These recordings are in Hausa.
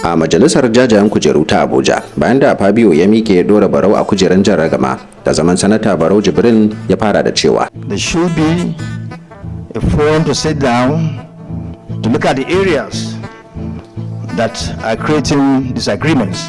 A majalisar jajayen kujeru ta Abuja, bayan da Fabio ya miƙe ya dora Barau a kujeran jan ragama da zaman, Sanata Barau Jibrin ya fara da cewa, There should be a forum to sit down to look at the areas that are creating disagreements.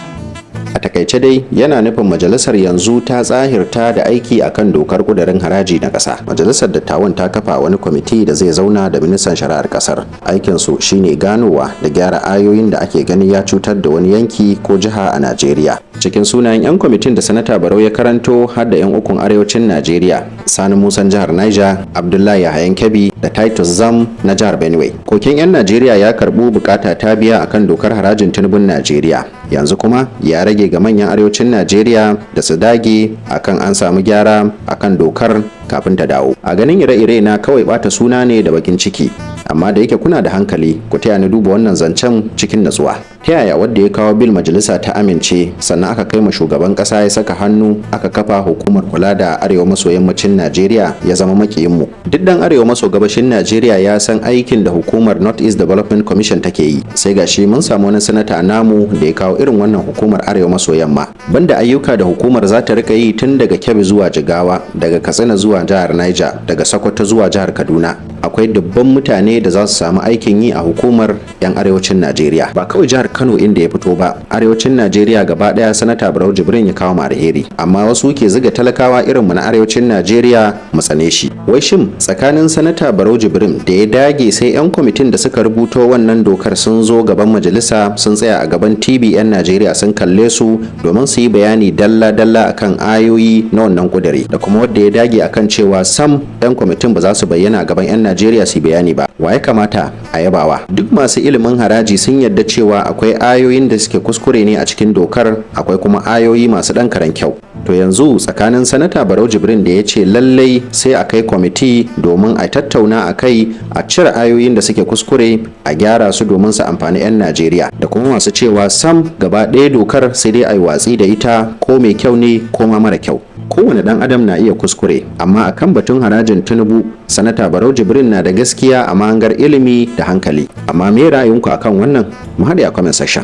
A takaice dai, yana nufin majalisar yanzu ta tsahirta da aiki akan dokar kudirin haraji na ƙasa. Majalisar Dattawan ta kafa wani kwamiti da zai zauna da ministan shari'ar ƙasar. Aikinsu shine ganowa da gyara ayoyin da ake gani ya cutar da wani yanki ko jiha a Najeriya. Cikin sunayen 'yan kwamitin da Sanata Barau ya karanto har da 'yan ukun arewacin Najeriya: Sani Musan jihar Niger, Abdullahi Yahayan Kebbi da Titus Zam na jihar Benue. Koken 'yan Najeriya ya karbu, bukata ta biya akan dokar harajin Tinubun Najeriya. Yanzu kuma ya rage ga manyan arewacin Najeriya da su dage akan an samu gyara akan dokar kafin ta dawo. A ganin ire-ire na, kawai bata suna ne da bakin ciki, amma da yake kuna da hankali, ku taya ni duba wannan zancen cikin natsuwa. Ta yaya wadda ya kawo bill, majalisa ta amince, sannan aka kai ma shugaban kasa ya saka hannu, aka kafa hukumar kula da arewa maso yammacin Najeriya, ya zama makiyinmu? Duk dan arewa maso gabashin Najeriya ya san aikin da hukumar North East Development Commission take yi. Sai gashi mun samu wani sanata namu da ya kawo irin wannan hukumar arewa maso yamma. Banda ayyuka da hukumar za ta rika yi tun daga Kebbi zuwa Jigawa, daga Katsina zuwa jihar Niger, daga Sokoto zuwa jihar Kaduna, akwai dubban mutane da za su samu aikin yi a hukumar, 'yan arewacin Najeriya, ba kawai jihar Kano inda ya fito ba, arewacin Najeriya gaba daya Sanata Barau Jibrin ya kawo alheri. Amma wasu ke ziga talakawa irin mu na arewacin Najeriya mu tsane shi. Wai shin tsakanin Sanata Barau Jibrin da ya dage sai 'yan kwamitin da suka rubuto wannan dokar sun zo gaban majalisa, sun tsaya a gaban TV, 'yan Najeriya sun kalle su domin su yi bayani dalla-dalla akan ayoyi na wannan kuduri, da kuma wanda ya dage akan cewa sam 'yan kwamitin ba za su bayyana a gaban 'yan Najeriya su bayani ba, wa ya kamata a yabawa? Duk masu ilimin haraji sun yarda cewa akwai ayoyin da suke kuskure ne a cikin dokar, akwai kuma ayoyi masu ɗan karen kyau. To yanzu tsakanin Sanata Barau Jibrin da ya ce lallai sai a kai kwamiti domin a tattauna a kai, a cire ayoyin da suke kuskure, a gyara su domin su amfani 'yan Najeriya, da kuma masu cewa sam, gaba ɗaya dokar sai dai a yi watsi da ita, ko mai kyau ne ko ma mara kyau, kowane ɗan adam na iya kuskure, amma akan batun harajin Tinubu, Sanata Barau Jibrin na da gaskiya a mahangar ilimi da hankali. Amma me ra'ayinku akan wannan? Mu haɗe a comment section.